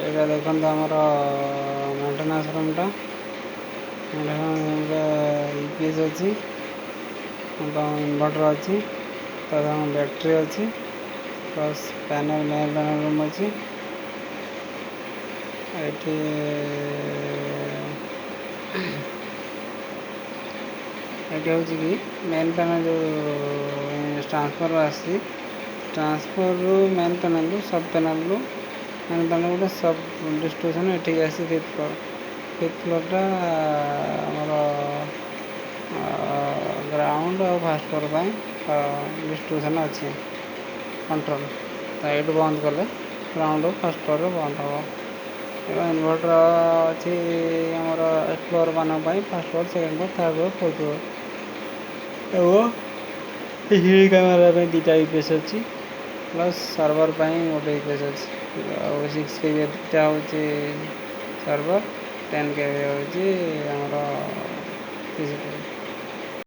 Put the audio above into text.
ଏଇଟା ଦେଖନ୍ତୁ, ଆମର ମେଣ୍ଟେନାନ୍ସ ରୁମ୍ଟା। ମେଣ୍ଟେନାନ୍ସ ରୁମ୍ରେ ୟୁପିଏସ୍ ଅଛି ଏବଂ ଇନଭର୍ଟର୍ ଅଛି, ତା ସାଙ୍ଗକୁ ବ୍ୟାଟେରୀ ଅଛି, plus panel, main panel room ଅଛି। ଏଠି ଏଠି ହେଉଛି କି ମେନ୍ ପ୍ୟାନେଲ୍ ଯେଉଁ ଟ୍ରାନ୍ସଫର୍ମର ଆସିଛି, ଟ୍ରାନ୍ସଫର୍ମରରୁ ମେନ୍ ପ୍ୟାନେଲ୍ରୁ, ସବ୍ ପ୍ୟାନେଲ୍ରୁ ମେନ୍ ପ୍ୟାନେଲ୍ ଗୋଟେ ସବ୍ ଡିଷ୍ଟ୍ରିବ୍ୟୁସନ୍ ଏଠିକି ଆସିଛି ଫିଫ୍ଥ ଫ୍ଲୋର୍। ଫିଫ୍ଥ ଫ୍ଲୋର୍ଟା ଆମର ଗ୍ରାଉଣ୍ଡ ଆଉ ଫାର୍ଷ୍ଟ ଫ୍ଲୋର୍ ପାଇଁ ଡିଷ୍ଟ୍ରିବ୍ୟୁସନ୍ ଅଛି କଣ୍ଟ୍ରୋଲ୍। ତ ଏଇଠୁ ବନ୍ଦ କଲେ ଗ୍ରାଉଣ୍ଡ, ଫାର୍ଷ୍ଟ ଫ୍ଲୋର୍ରେ ବନ୍ଦ ହେବ। ଏବଂ ଇନଭର୍ଟର୍ ଅଛି ଆମର ଫ୍ଲୋର୍ ମାନଙ୍କ ପାଇଁ, first floor, second floor, third floor, fourth floor। ଏବଂ ସିସିଟିଭି କ୍ୟାମେରା ପାଇଁ ଦୁଇଟା ୟୁପିଏସ୍ ଅଛି, ପ୍ଲସ୍ ସର୍ଭର ପାଇଁ ଗୋଟେ ୟୁପିଏସ୍ ଅଛି। ଆଉ 6 କେଭି ଦୁଇଟା ହେଉଛି ସର୍ଭର, 10 କେଭି ହେଉଛି ଆମର